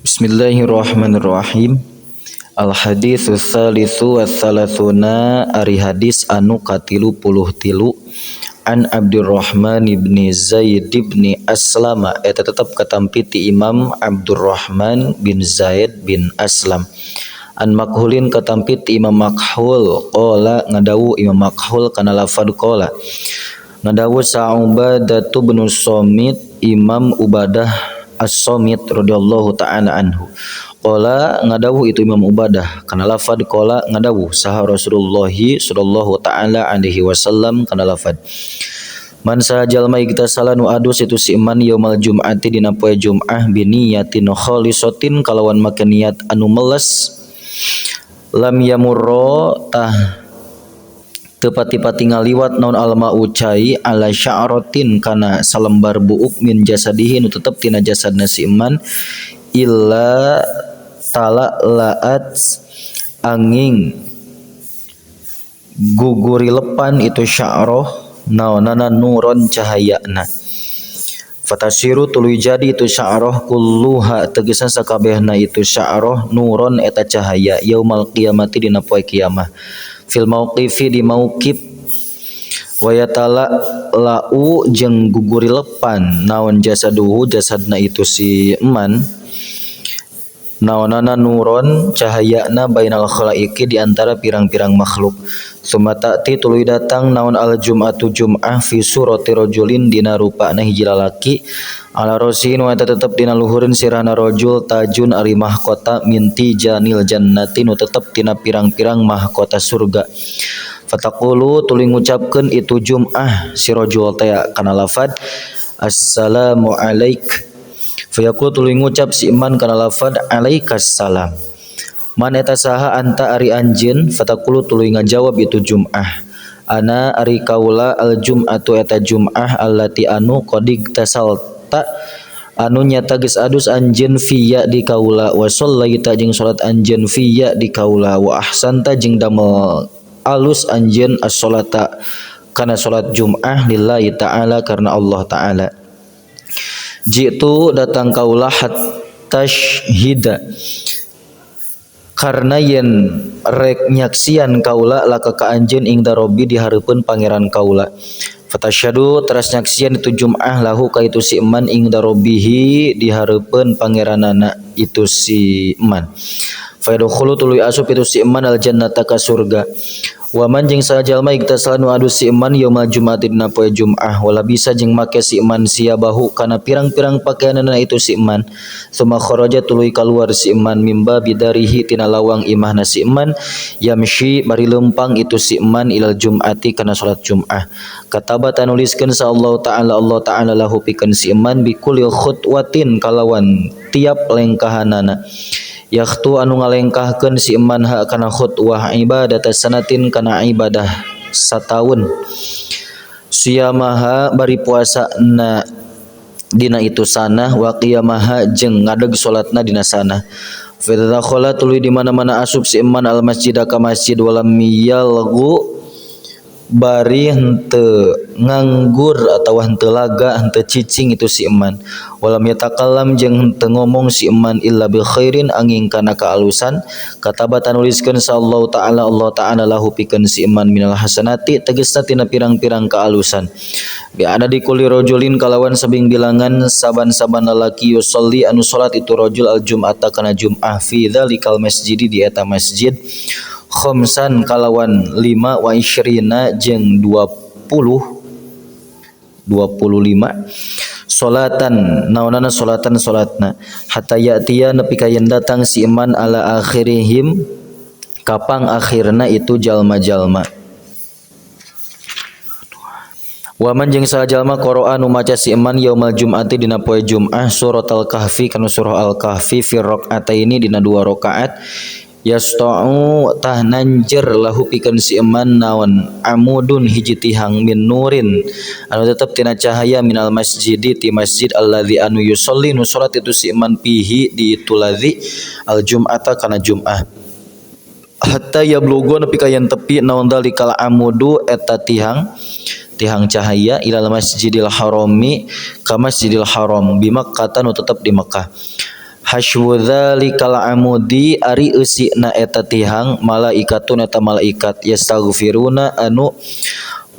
Bismillahirrahmanirrahim. Al haditsu tsalitsu wa tsalatsuna, ari hadis anu ka-33, an Abdurrahman ibn Zaid ibn Aslama, eta tetep katampi ti Imam Abdurrahman bin Zaid bin Aslam, an Makhulin, katampi ti Imam Makhul, qala, ngadawu Imam Makhul kana lafad qala, ngadawu sa Ubadah bin Samit, Imam Ubadah As-Samit radhiyallahu ta'ala anhu. Qala, ngadawu itu Imam Ubadah kana lafad qala, ngadawu saha Rasulullah sallallahu ta'ala alaihi wasallam kana lafad man, saha jalma, igtasala, nu adus itu si iman, yaumal jum'ati, dina poe Jum'ah, biniyatin khalisatin, kalawan make niat anu meles, lam yamurra, tah teu pati-pati ngaliwat naon alma'u cai, ala sya'ratin, kana salembar buuk, min jasadihi, nu tetep tina jasadna si iman, illa tala laat, anging gugurilepan itu sya'roh naonana, nuron, cahayana. Fatasiru, tuluy jadi itu sya'roh, kulluha, tegesna sakabehna itu sya'roh, nuron, eta cahaya, yaumal qiyamati, dina poe kiamah, fil mauqifi, di mauqif. Wa yatala lau, jeung gugurilepan naon jasaduhu, jasadna itu si eman, naonana, nuron, cahayana, bainal khalaiki, di antara pirang-pirang makhluk. Summa ta'ti, tuluy datang naon al jum'atu jum'ah, fi surati rajulin, dina rupana hiji lalaki, ala rosihi, nu eta tetep dina luhureun sirahna rajul, tajun, ari mahkota, min tijanil jannati, nu tetep tina pirang-pirang mahkota surga. Fataqulu, tuluy ngucapkeun itu jum'ah si rajul teh kana lafad assalamu alaik. Fayaqulu, tuluy ngucap si iman kana lafad alaikas salam. Man, eta saha, anta, ari anjeun? Fataqulu, tuluy ngajawab itu Jum'ah, ana, ari kaula, al jum'atu, eta Jum'ah, allati, anu, qadig tasalta, anu nyata geus adus anjeun, fiya, di kaula, wa shallaita, jeung salat anjeun, fiya, di kaula, wa ahsanta, jeung damel alus anjeun, as-salata, kana salat Jum'ah, lillahi ta'ala, karena Allah ta'ala. Jitu, datang kaula, hatta syhida, karena yen rek nyaksian kaula, laka, ka anjeun, ingda robbi, di hareupeun pangeran kaula. Fatasyhadu, teras nyaksian itu Jum'ah, lahu, ka itu si eman, ingda robbihi, di hareupeun pangeranana itu si eman. Fayadkhulu, tuluy asup itu si eman, al jannata, ka surga. Waman, jeung saha jalma, igtasala, nu adus si eman, yaumal jum'ati, dina poe Jum'ah, wala bisa, jeung make si eman, siabahu, kana pirang-pirang pakaianana itu si eman, summa kharaja, tuluy kaluar si eman, mimba bidarihi, tina lawang imahna si eman, yamshi, bari leumpang itu si eman, ilal jum'ati, kana salat Jum'ah, kataba, tanuliskeun sa Allah ta'ala, Allah ta'ala, lahu, pikeun si eman, bikulli khutwatin, kalawan tiap lengkahanana, yakhtu, anu ngalengkahkeun si eman, ha, kana khutwah, ibadah sanatin, kana ibadah sataun, siyamaha, bari puasa na dina itu sanah, wa qiyamaha, jeung ngadeg salatna dina sanah. Fa dakhala, tuluy di mana-mana asup si eman, al masjid, ka masjid, walam yalgu, bari henteu nganggur atau henteu laga, henteu cicing itu si eman, walam yatakallam, jeung henteu ngomong si eman, illa bi khairin, anging kana kaalusan, kataba, tanuliskeun sa Allah ta'ala, Allah ta'ala, lahu, pikeun si eman, minal hasanati, tegesna tina pirang-pirang kaalusan, bi adadi kulli rajulin, kalawan sabing bilangan saban-saban lalaki, yusolli, anu salat itu rajul, al jum'ata, kana jum'ah, fi dzalikal masjidi, di eta masjid, khamsan, kalawan lima, wa isyrina, jeung 20, 25, solatan, naonana, solatan, solatna, hatta ya'tiya, nepi ka yen datang si iman, ala akhirihim, kapang akhirna itu jalma-jalma. Waman, jeung saha jalma, qara'a, nu maca si iman, yaumal jum'ati, dina poe Jum'ah, surat al-kahfi, kana surah al-kahfi, fi rakaataini, dina dua rakaat, yasta'u, tah nanjer, lahu, pikeun si eman, naon amudun, hiji tihang, min nurin, anu tetep tina cahaya, minal masjidi, ti masjid, alladzi, anu, yusolli, nu salat itu si eman, fihi, di itu ladzi, al jum'ata, kana jum'ah, hatta yablugha, nepi ka yen tepi naon dalikal amudu, eta tihang tihang cahaya, ilal masjidil harami, ka masjidil haram, bi Makkah, nu tetep di Makkah. Hasywu dzalikal amudi ari eusina eta tihang malaikatun eta malaikat yastaghfiruna anu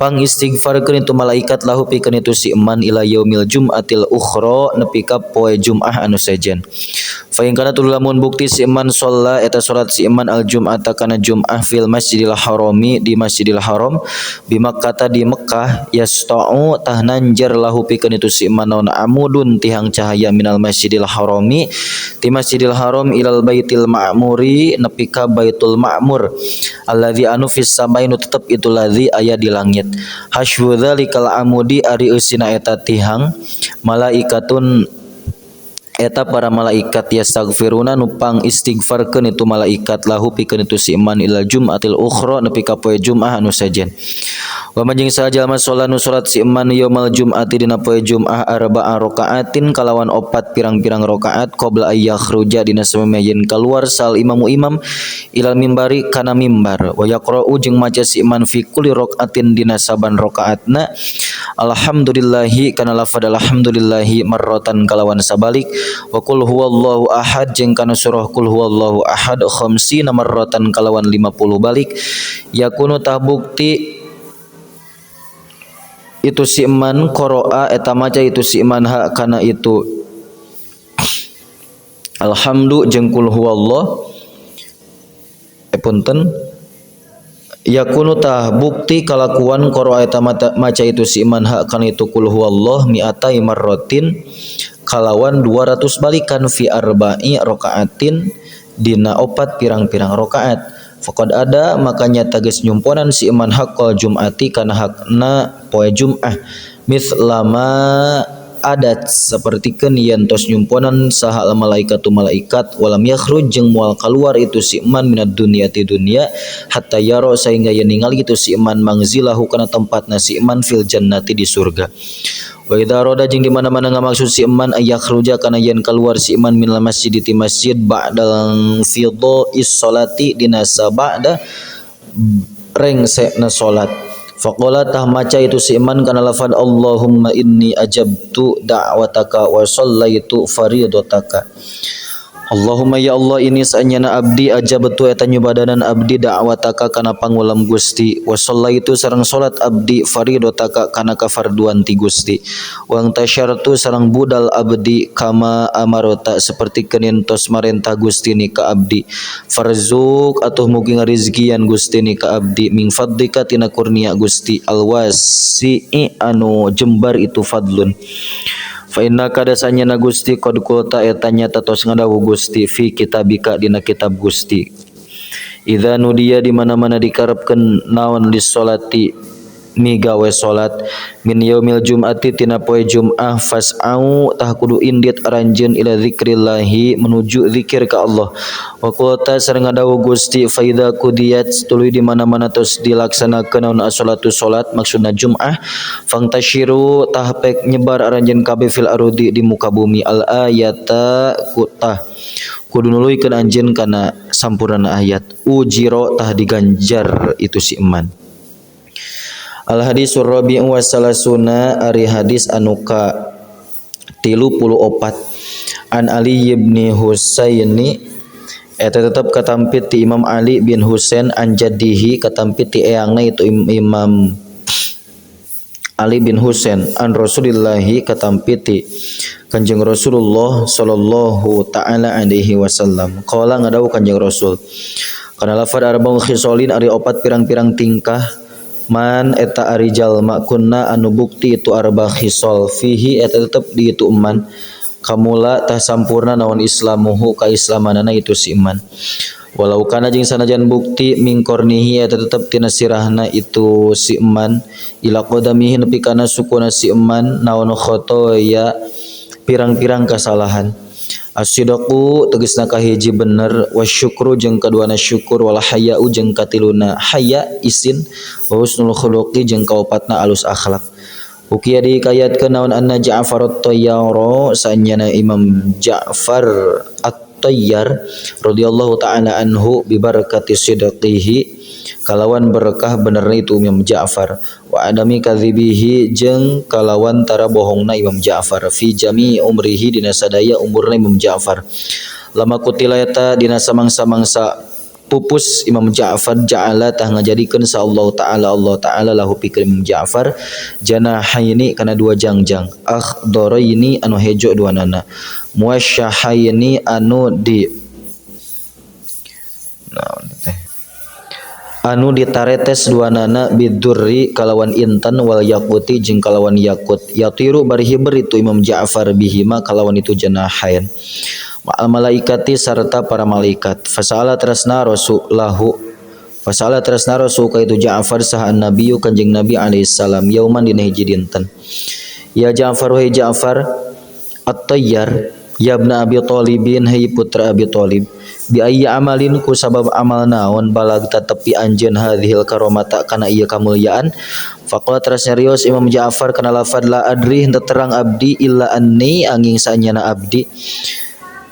pangistighfarkeun itu malaikat lahu pikeun itu si iman ila yaumil jum'atil ukhra nepi ka poe Jum'ah anu sejen. Fa in kana lamun bukti si iman shalla eta salat si iman al jum'ata kana Jum'ah fil Masjidil Harami di Masjidil Haram bi Makkah di Mekkah yasta'u tah nanjer lahu pikeun itu si iman naon amudun tihang cahaya minal Masjidil Harami ti Masjidil Haram ilal Baitil Ma'muri nepi ka Baitul Ma'mur alladzi anu fis samai nu tetep itu ladzi aya di langit. Hasywu dzalikal amudi ari eusina eta tihang malaikatun eta para malaikat yastaghfiruna nu pang istighfarkeun itu malaikat lahu pikeun itu si iman ilal jum'atil ukhra nepi ka poe Jum'ah anu sejen. Wa man jeung saha jalma sholat nu salat si iman yaumal jum'ati dina poe Jum'ah arba'a rakaatin kalawan opat pirang-pirang rakaat qabla ayyakhruja dina samemeh yen kaluar sal imamu imam ilal mimbari kana mimbar wa yaqra'u jeung maca si iman fi kulli rakaatin dina saban rakaatna alhamdulillahi kana lafadz alhamdulillahi marratan kalawan sabalik wa qul huwallahu ahad jeung kana surah qul huwallahu ahad khamsina marratan kalawan 50 balik yakunu tah bukti itu si iman qara'a eta maca itu si iman ha kana itu alhamdu jeung qul huwallah punten yakunu tah bukti kalakuan qara'a eta maca itu si iman ha kana itu qul huwallah mi'atai marratin kalawan 200 balikan fi arba'i rakaatin dina opat pirang-pirang rakaat faqad ada makanya tegas nyumponan si iman haqqal jum'ati kana hakna poe Jum'ah mithlama adat sapertikeun yen tos nyumponan saha malaikatu malaikat walam yakhruj jeung moal kaluar itu si iman minad dunya ti dunya hatta yaro sehingga yen ningali itu si iman mangzilahu kana tempatna si iman fil jannati di surga. Wa idza rada jeung di mana-mana ngamaksud si iman ayakhruja kana yen kaluar si iman minal masjid ti masjid ba'dal fidha'is salati dina sabada rengsekna salat. Faqala tah maca itu si iman kana lafad Allahumma inni ajabtu da'wataka wa sallaitu faridataka. Allahumma ya Allah ini saenyana abdi ajabtu eta nyubadanan abdi da'wataka kana pangulam Gusti wa sallaitu sareng salat abdi faridataka kana kafarduan ti Gusti wa antasyartu sareng budal abdi kama amarota seperti kenin tos marentah Gusti ni ka abdi farzuk atuh mugi ngarizkian Gusti ni ka abdi ming fadlika tina kurnia Gusti alwasi'i anu jembar itu fadlun. Fa innaka dasanyana Gusti qad qulta eta nyata tos ngadawuh Gusti fi kitabika dina kitab Gusti idza nudiya di mana-mana dikarepkeun naon lis-sholati migawe salat min yaumil jum'ati tina poe Jum'ah fas'au tah kudu indit aranjeun ila zikrillahi menuju zikir ka Allah wa qulta sareng ngadawuh Gusti fa idza qudiyat tuluy di mana-mana tos dilaksanakeun naon as-sholatu salat maksudna Jum'ah fangtasyiru tah pek nyebar aranjeun kabeh fil ardi di muka bumi al ayata kutah kudu nuluykeun anjeun kana sampurna ayat ujiro tah diganjar itu si iman. Al hadisur rabi'u wa salasuna ari hadis anu ka 34 an Ali bin Husaini eta tetep katampit ti Imam Ali bin Husain an jaddihi katampit ti eyangna itu Imam Ali bin Husain an Rasulillahi katampit ti Kanjeng Rasulullah sallallahu taala alaihi wasallam qala ngadawuh Kanjeng Rasul kana lafad arba'u khisalin ari opat pirang-pirang tingkah man eta ari jalma kunna anu bukti itu arba khisal fihi eta tetep di itu iman kamula tah sampurna naon islamuhu kaislamanana itu si iman walau kana jeung sanajan bukti mingkornihi eta tetep tina sirahna itu si iman ila qadamihi nepi kana sukuna si iman naon khotoya pirang-pirang kasalahan as-sidqu tegasna kahiji bener wasyukru jeung kaduana syukur wal haya'u jeung katiluna haya isin wa husnul khuluqi jeung kaopatna alus akhlak. Ukiya dikayatkeun naon anna Ja'far at-Tayyara sanyana Imam Ja'far at At-Tayyar radhiyallahu ta'ala anhu bi barakati sidqihi kalawan berkah benerna itu Imam Ja'far wa adami kadzibihi jeung kalawan tara bohongna Imam Ja'far fi jami umrihi dina sadaya umurna Imam Ja'far lama kutila eta dina samangsa-mangsa pupus Imam Ja'far ja'ala tah ngajadikeun sa Allah ta'ala Allah ta'ala lahu pikeun Imam Ja'far janahaini kana dua jangjang akhdaraini anu hejo duanana muwasyahaini anu di naon teh anu ditaretes duanana bidurri kalawan intan wal yaquti jeung kalawan yakut yatiru bari hiber itu Imam Ja'far bihima kalawan itu janahain ma'al malaikati sarta para malaikat fasala teresna rasulahu fasala teresna rasul ka itu Ja'far saha annabiyyu kanjeng Nabi alaihi salam yauman dina hiji dinten ya Ja'far wahai Ja'far at-Tayyar ya ibna Abi Thalibin hai putra Abi Thalib bi ayyi amalin ku sabab amal naon balagta tepi anjeun hadhil karomata kana ieu kamulyaan faqala teras nyarios Imam Ja'far kana lafad la adri henteu terang abdi illa anni angin saenyana abdi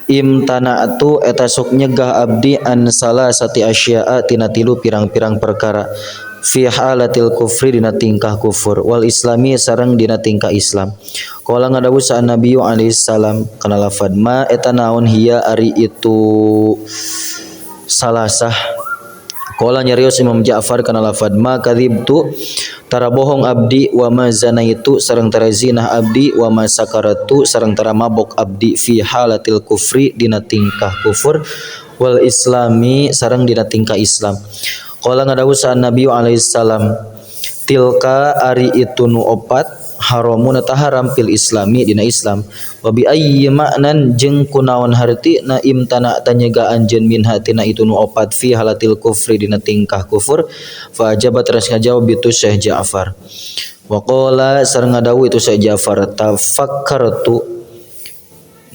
imtana'tu eta sok nyegah abdi an salasati asya'a tina tilu pirang-pirang perkara fi halatil kufri dina tingkah kufur wal islami sareng dina tingkah Islam qala ngadawuh sa Nabi alaihi salam kana lafad ma eta naon hiya ari itu salasah qala nyarios Imam Ja'far kana lafad ma kadzibtu tara bohong abdi wa ma zanaitu sareng tara zinah abdi wa ma sakaratu sareng tara mabok abdi fi halatil kufri dina tingkah kufur wal islami sareng dina tingkah Islam qala ngadawuh sa Nabi alaihi salam tilka ari itu nu opat haramun eta haram fil islami dina Islam wa bi ayyi ma'nan jeung kunaon hartina imtana tanyega anjeun minha tina itu nu opat fi halatil kufri dina tingkah kufur fa ajabat teras ngajawab itu Syekh Ja'far wa qala sareng ngadawuh itu Syekh Ja'far tafakkartu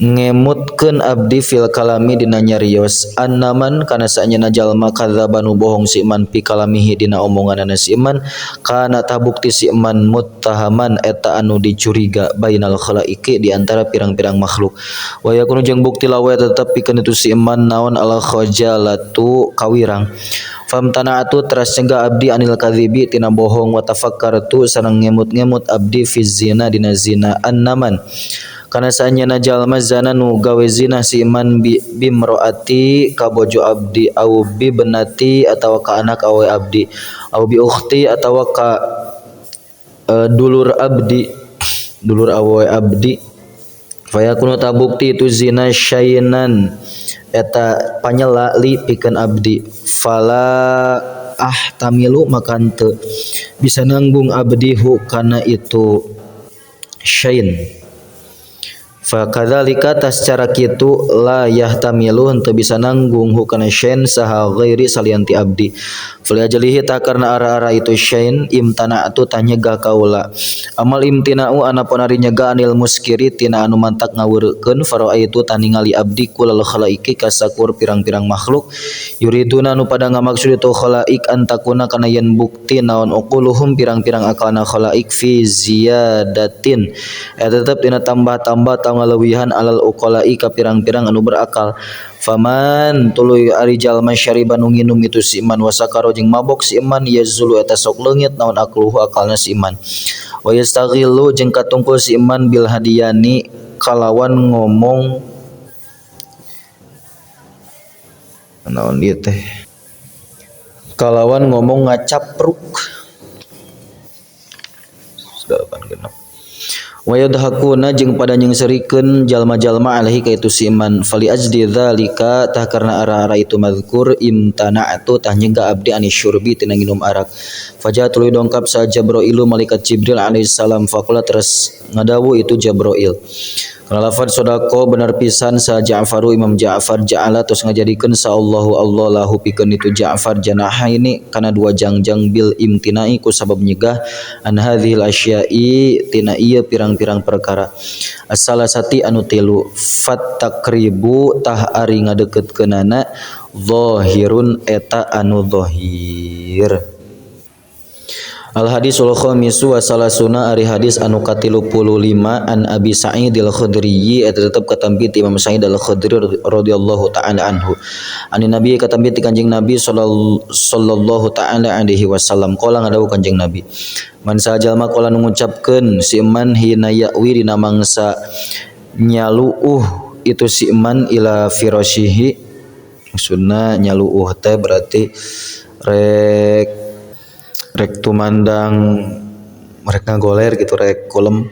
ngemutkeun abdi fil kalami dina nyarios annaman kana saenyana jalma kadzdzaba nu bohong si iman fi kalamihi dina omonganana si iman kana tabukti si iman muttahaman eta anu dicuriga bainal khalaiki di antara pirang-pirang makhluk wa yakunu jeung bukti lawe tetep pikeun itu si iman naon al khajalatu kawirang famtana'atu teras nyegah abdi anil kadzibi tina bohong wa tafakkartu sareng ngemut-ngemut abdi fi zina dina zina annaman kana saenyana jalma zana nu gawe zina si iman bimroati ka bojo abdi au bi benati atawa ka anak awe abdi au bi ukhti atawa ka dulur abdi dulur awe abdi fayakunu tabukti itu zina syainan eta panyela li pikeun abdi fala ahtamilu maka henteu bisa nanggung abdi hu kana itu syain fakadzalika tas cara kitu la yahtamilu henteu bisa nanggung hukana syain saha ghairi salianti abdi faliajlihi ta karena ara-ara itu syain imtana'tu tanyegah kaula amal imtina'u anapun ari nyegah anil muskiri tina anu mantak ngawureukeun faraaitu taningali abdi kulal khalaiki kasakur pirang-pirang makhluk yuriduna anu pada ngamaksud itu khalaik antakuna kana yen bukti naon uquluhum pirang-pirang akalna khalaik fi ziyadatin eta tetep dina tambah-tambah ngalewihan alal uqala'i ka pirang-pirang anu berakal faman tuluy ari jalma syariba nu nginum itu si iman wasakaro jeung mabok si iman yazulu eta sok leungit naon akluhu akalna si iman wa yastaghillu jeung katungkul si iman bil hadiyani kalawan ngomong naon ieu teh kalawan ngomong ngacapruk delapan genep wa yadhakuna jeung pada nyengserikeun jalma-jalma alaihi ka itu si iman fali ajdi dzalika tah karena ara-ara itu mazkur imtana'tu tah nyegah abdi anis syurbi tina nginum arak faja tuluy dongkap sa Jibrailu malaikat Jibril alaihi salam faqala terus ngadawu itu Jibril kana lafaz sodako bener pisan sa Ja'faru Imam Ja'far ja'ala terus ngajadikeun sa Allahu Allah lahu pikeun itu Ja'far janahaini kana dua jangjang bil imtinai ku sabab nyegah an hadhil asya'i tina ieu pirang-pirang perkara as-salasati anu tilu fattakribu tah ari ngadeukeutkeunana zahirun eta anu zahir. Al hadisul khamisu wa salasuna ari hadis anu ka-35 an Abi Sa'id al-Khudri eta tetep katampi ti Imam Sa'id al-Khudri radhiyallahu ta'ala anhu. Ani Nabi katampi ti Kanjeng Nabi sallallahu ta'ala alaihi wasallam qala ngadawuh Kanjeng Nabi. Man sajalma qala nu ngucapkeun si man hina ya'wi dina mangsa nyaluuh itu si man ila firasyihi, maksudna nyaluuh teh berarti rek tumandang, rek ngagoler gitu, rek kulem.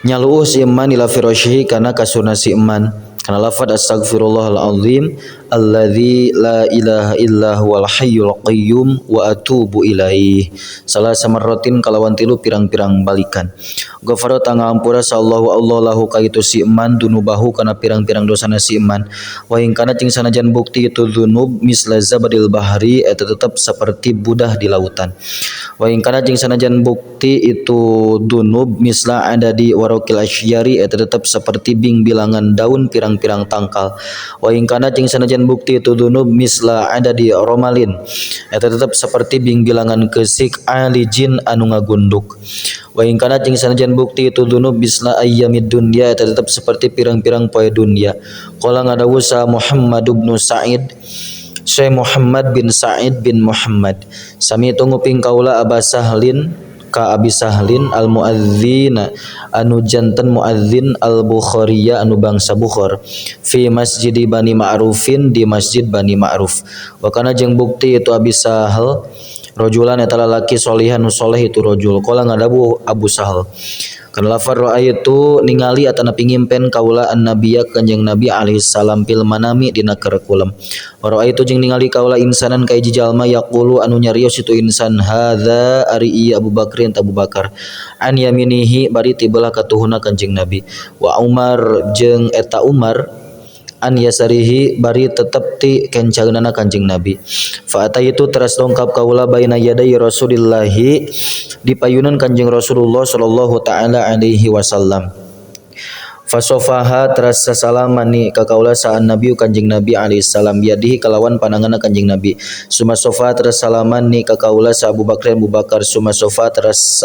Nyaluuh si iman ila firasyihi kana kasurna si iman kana lafad astaghfirullahalazim alladzi la ilaha illa huwal hayyul qayyum wa atubu ilaih salasa marratin kalawan tilu pirang-pirang balikan. Ghafara tangampura sallahu Allah lahu ka itu si iman dunubahu kana pirang-pirang dosana si iman wa in kana jeung sanajan bukti itu dzunub misla zabadil bahri eta tetep seperti budah di lautan wa in kana jeung sanajan bukti itu dzunub misla ada di warokil asyari eta tetep seperti bing bilangan daun pirang-pirang tangkal wa in kana jeung sanajan bukti itu dzunub misla ada di romalin eta tetep seperti bing bilangan keusik alijin anu ngagunduk wa in kana jeung sanajan bukti itu dzunub misla ayyamid dunya eta tetep seperti pirang-pirang poe dunya. Qala ngadawuh sa Muhammad bin Sa'id, Syekh Muhammad bin Sa'id bin Muhammad, sami nguping kaula Aba Sahlin ka Abi Sahlin al muadzina anu janten muadzin al Bukhariya anu bangsa Bukhar fi masjidi Bani Ma'rufin di masjid Bani Ma'ruf. Wa kana jeung bukti itu Abi Sahal rajulan eta lalaki solihan nu soleh itu rajul. Qala ngadawuh Abu Sahal kana lafar ra'aitu ningali atanapi ngimpen kaula annabiyya kanjeng Nabi alaihi salam fil manami dina keur kulem. Wa ra'aitu jeung ningali kaula insanan ka hiji jalma yaqulu anu nyarios itu insan hadza ari ieu Abu Bakrin Abu Bakar an yaminihi bari ti belah katuhuna kanjeng Nabi wa Umar jeung eta Umar an yasarihi bari tetep ti kencaeunana kanjeng Nabi. Fa ataitu teras dongkap kaula baina yaday Rasulillahi di payunan kanjeng Rasulullah sallallahu ta'ala alaihi wasallam. Fasofaha teras sasalaman ni ka kaula saan Nabi kanjeng Nabi alaihi salam yadihi kalawan pananganna kanjeng Nabi. Suma sofa teras salaman ni ka kaula sa Abu Bakar Abu Bakar suma sofa teras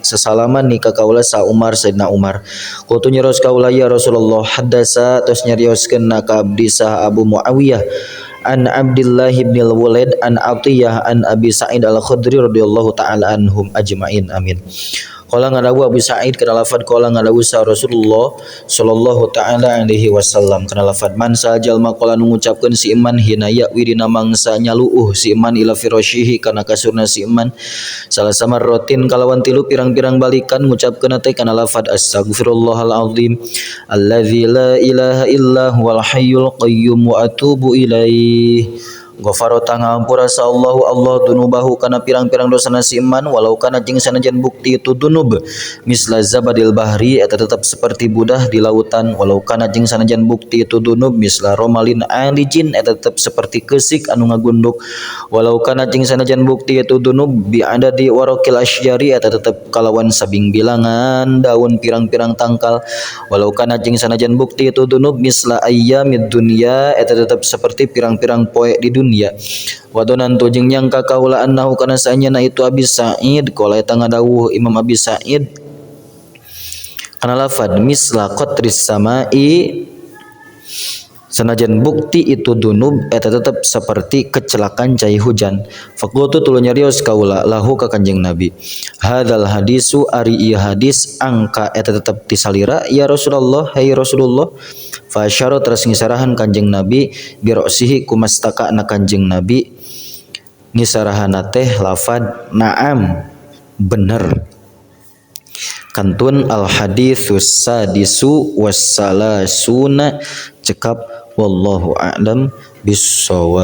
sesalaman ni ka kaula sa Umar Sayyidina Umar. Qultu nyaros kaula ya Rasulullah haddasa tos nyarioskeun na ka abdi sah Abu Muawiyah an Abdullah bin al-Walid an Atiyah an Abi Sa'id al-Khudri radhiyallahu ta'ala anhum ajmain amin. Qala ngadawu Abu Sa'id kana lafad qala ngadawu sa Rasulullah sallallahu ta'ala alaihi wasallam kana lafad man sajalma qala nu ngucapkeun si iman hina ya'wi dina mangsa nyaluuh si iman ila firasyihi kana kasurna si iman salasa marratin kalawan tilu pirang-pirang balikan ngucapkeun teh kana lafad astaghfirullahalazim allazi la ilaha illa huwal hayyul qayyum wa atubu ilaih. Ghafara tangampura sa Allahu Allah dunubahu kana pirang-pirang dosana si iman walau kana jeung sanajan bukti itu dunub misla zabadil bahri eta tetep seperti budah di lautan walau kana jeung sanajan bukti itu dunub misla romalin alijin eta tetep seperti keusik anu ngagunduk walau kana jeung sanajan bukti itu dunub bi adadi warokil asyari eta tetep kalawan sabing bilangan daun pirang-pirang tangkal walau kana jeung sanajan bukti itu dunub misla ayyamid dunya eta tetep seperti pirang-pirang poe di dunia. Wadonan tu jeung nyangka kaula annahu kana saenyana itu Abi Sa'id qala eta ngadawuh Imam Abi Sa'id kana lafad misla qatris samai sanajan bukti itu dunub eta tetep seperti kecelakaan cai hujan. Faqultu tuluy nyarios kaula lahu ka kanjeng Nabi hadzal hadisu ari ieu hadis angka eta tetep tisalira ya Rasulullah hai Rasulullah. Fa asyara teras ngisarahan kanjeng Nabi bi ra'sihi kumastaka na kanjeng Nabi ngisarahana teh lafad na'am bener. Kantun al haditsus sadisu wassalasuna cekap wallahu a'lam bissawab.